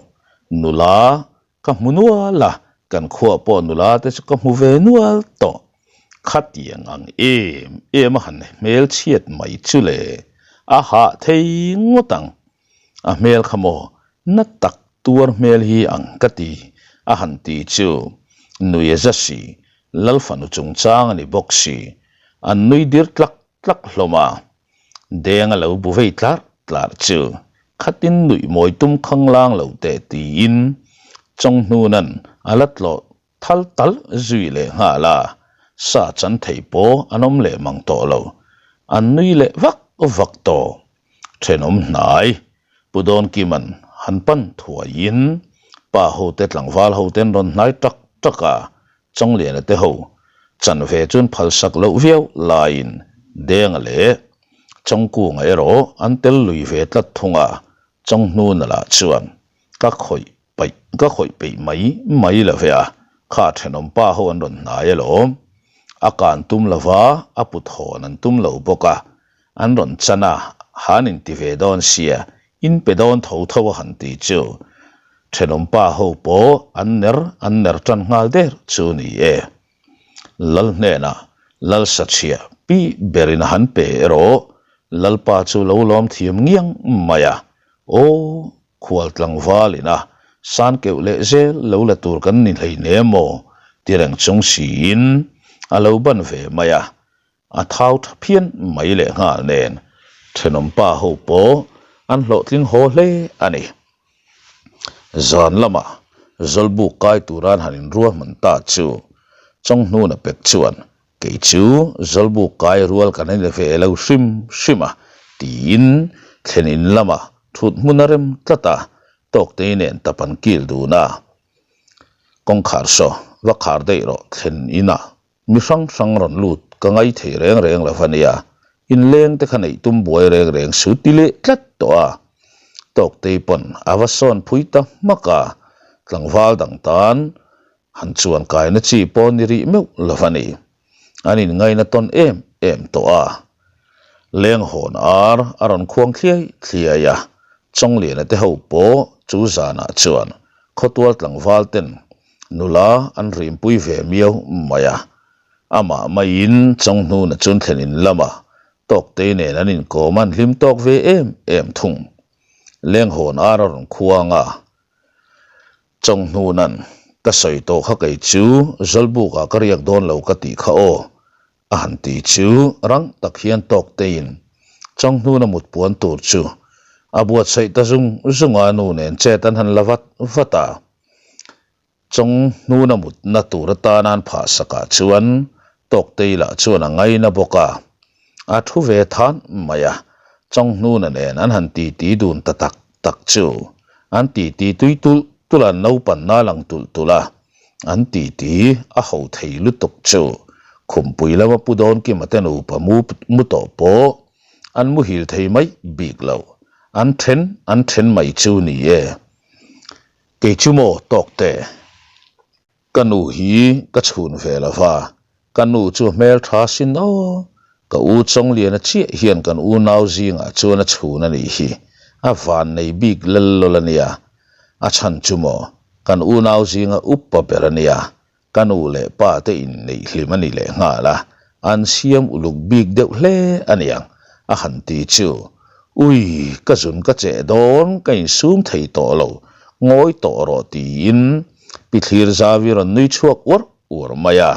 nula Ka hmu nual a, kan khuah pawh nula te chu ka hmu ve nual tawh. Khatiang ang em em a han hmel chhiat mai chu le, a hah thei ngawt ang. A hmel kha maw na tak tuar hmel hi ang ka ti a han ti chu nui a za si, Lalfanu chungchang a ni bawk si, an nui dir tlak tlak hlawm a. Deng a lo bu vei tlar tlar chu khatin nuih mawi tum khanglang lo teh tiin Chawnghnun-a'n a la tlawh thal tal zui leh nghal a, sa chan thei pawh an awm leh mang tawh lo, an nui leh vak vak tawh. Thenawm hnai Pu Dawnkima'n han pan thuaiin pa hote tlangval hoten rawn hnai tak tak a, Chawngliana te ho chanve chuan phalsak loh viau laiin Denga leh Chawngkunga erawh an tel lui ve tlat thung a, Chawnghnuna lah chuan ka khawih paih ka khawih peih mai mai lo ve a, kha thenawm pa ho an rawn hnai alawm. A kan tum lova a put hawn an tum lo bawk a, an rawn chan a, han inti ve dawn sia, in pe dawn tho tho a han ti chu thenawm pa ho pawh an ner an ner tan nghal der chu ni e. Lal hnenah Lal Sachhia pi berin a han pe erawh Lalpa chu lo lawm thiam ngiang mai a, Aw, khual tlangval ina san keuh leh zel lo la tur kan ni hleinem maw? ti reng chung siin a lo ban ve mai a, a thau tha phian mai leh nghal nen thenawm pa ho pawh an hlawhtling haw hle a ni. Zan lamah Zawlbuk kai tura an han inruahman ta chu Chawnghnuna pek chuan Kei chu Zawlbuk kai rual kan en ve lo hrim hrim a tiin thlen in lamah thut hmun a rem tlat a, Tawktei nen tap an kil dun a. Kawngkhar saw va khar daih rawh thlen inah Mi hrang hrang rawn lut ka ngai thei reng reng lo va nia, inleng te kha neih tum buai reng reng su ti leh tlat tawh a. Tawktei pawn a va sawn phui ta hmak a, tlangval dang tan han chuan kaina chi pawh ni rih meuh lo va ni. An inngaina tawn em em tawh a. Leng hawn ar a rawn khuang thliai thliai a, Chawngliana te ho pawh chu zanah chuan khawtual tlangval ten Nula an rimpui ve miau mai a, amah maiin Chawnghnuna chun thlen in lamah Tawktei nen an inkawm an hlim tawk ve em em thung. Lenghawn ar a rawn khuang a, Chawnghnuna'n ka sawi tawh kha kei chu Zawlbukah ka riak dawn lo ka tih kha aw a han ti chu rang tak hian Tawkteiin Chawnghnuna mut puan tur chu a buatsaih ta zung zung a, nu nen chet an han la vat vat a. Chawng hnuna mutna tur atana an phah sakah chuan Tawktei lah chuan a ngaina bawk a, a thu ve than mai a, Chawng hnuna nen an han titi dun ta tak tak chu an titi tui tulh tulh a, an naupanna a lang tulh tulh a, an titi a ho thei lutuk chu Khumpui lama Pu Dawnkima te nupa mu mu tawh pawh an muhil thei mai bik lo, an then an then mai chu ni e. Kei chu maw tawk teh? Ka nu hi ka chhun ve lo va, ka nu chu a hmel tha sin aw. Ka u Chawngliana chiah hian kan unau zingah chuan a chhun a nih hi, a van nei bik lel lawlh a nia. A chhan chu maw, kan unau zinga upa ber a nia, Ka nu leh pa te inneih hlim a ni leh nghal a, an siam uluk bik deuh hle a niang, a han ti chu. Ui, ka zun ka cheh dawn, ka insum thei tawh lo, ngawi tawh rawh tiin Pi Thlir Zavi rawn nui chhuak uar uar mai a,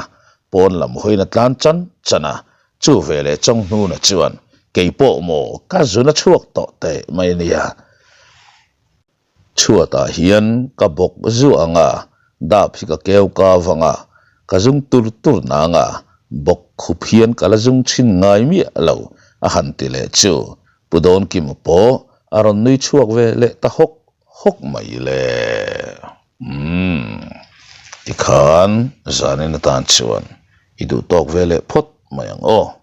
pawn lam hawiin a tlan chan chan a, chu veleh Chawnghnuna chuan, Kei pawh maw, ka zun a chhuak tawh teh mai a nia. Chhuatah hian ka bawk zuah ang a, dap hi ka keu kau ang a, ka zung tur tur nang a, bawk khup hian ka la zung chhin ngai miah lo, a han ti leh chu Pu Dawnkima pawh a rawn nui chhuak ve leh ta hawk hawk mai le. Umm, tikhan zanin atan chuan i duh tawk ve leh phawt mai ang aw.